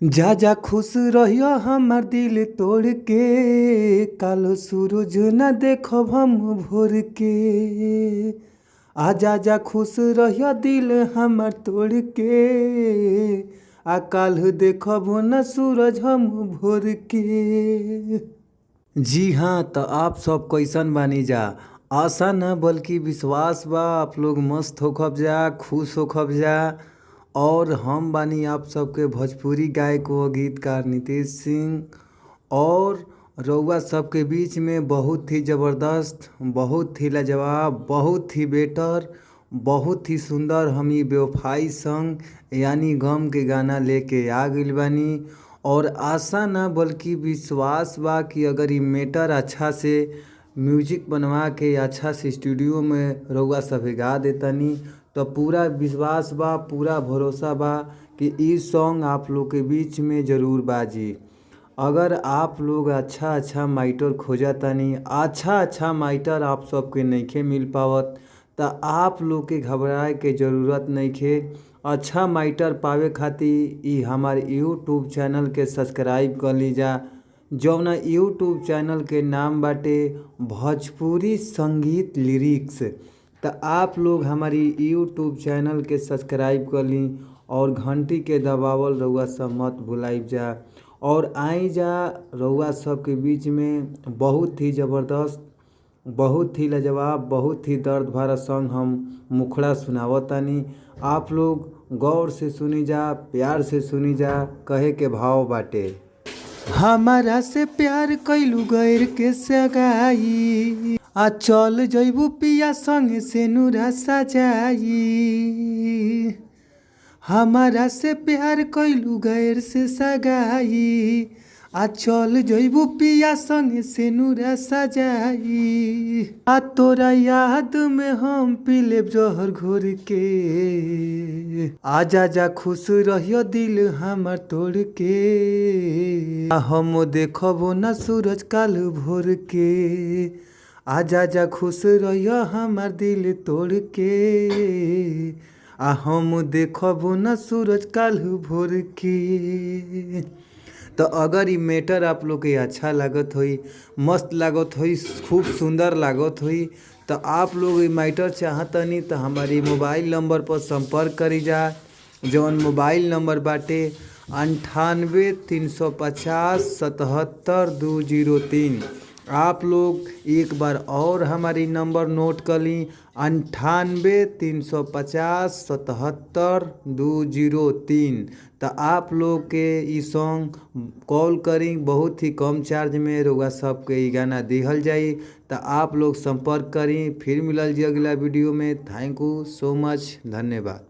जा जा खुश रहियो हमर दिल तोड़ के, कालो सूरज न देखब हम भोर के। आ जा जा खुश रहियो दिल हमर तोड़ के, आ काल्ह देखब न सूरज हम भोर के। जी हाँ, तो आप सब कैसन बानी जा? आशा न बल्कि विश्वास बा आप लोग मस्त होखब जा, खुश होखब जा। और हम बानी आप सबके भोजपुरी गायक व गीतकार नितेश सिंह और रउआ सबके बीच में बहुत ही ज़बरदस्त, बहुत ही लाजवाब, बहुत ही बेटर, बहुत ही सुंदर हम ई बेवफाई संग यानी गम के गाना लेके आ गइल बानी। और आशा ना बल्कि विश्वास बा कि अगर ई मैटर अच्छा से म्यूजिक बनवा के अच्छा से स्टूडियो में रउआ सभे गा देतानी तो पूरा विश्वास बा, पूरा भरोसा बा कि ई सॉन्ग आप लोग के बीच में ज़रूर बाजी। अगर आप लोग अच्छा अच्छा माइटर खोजतानी, अच्छा अच्छा माइटर आप सबके नइखे मिल पावत त आप लोग के घबराए के ज़रूरत नइखे। अच्छा माइटर पावे खातिर ई हमार यूट्यूब चैनल के सब्सक्राइब कर लीजा, जौना यूट्यूब चैनल के नाम बाटे भोजपुरी संगीत लिरिक्स। त आप लोग हमारी यूट्यूब चैनल के सब्सक्राइब कर ली और घंटी के दबावल रउआ सब मत भुलाइब जा। और आई जा रउआ सबके बीच में बहुत ही ज़बरदस्त, बहुत ही लाजवाब, बहुत ही दर्द भरा सॉन्ग हम मुखड़ा सुनावतानी। आप लोग गौर से सुनी जा, प्यार से सुनी जा, कहे के भाव बाटे। हमारा से प्यार कैलू गैर के सगाई, आ चल जइबू पिया संग से नूरा सजाई। हमारा से प्यार कैलू गैर से सगाई, आ चल जइबू पिया संग से नूरा सजाई। आ तोरा याद में हम पी लेब जहर घोर के, आ जा जा खुश रहियो दिल हमर तोड़ के। आ हम देखबो न सूरज काल भोर के, आ जा जा खुश रहियो हमर दिल तोड़ के। आ हम देखबो न सूरज काल भोर के। तो अगर ई मैटर आप लोग के अच्छा लागत होई, मस्त लागत होई, खूब सुंदर लागत होई तो आप लोग ई मैटर चाहतनी तो हमारी मोबाइल नंबर पर संपर्क करी जा, जौन मोबाइल नंबर बाटे 98 350 77 203। आप लोग एक बार और हमारी नंबर नोट कर ली, 98 350 77 203। तो आप लोग के ई सॉन्ग कॉल करी, बहुत ही कम चार्ज में रउआ सबके ई गाना दिहल जाई। तो आप लोग संपर्क करी। फिर मिलल जी अगला वीडियो में। Thank you so much, धन्यवाद।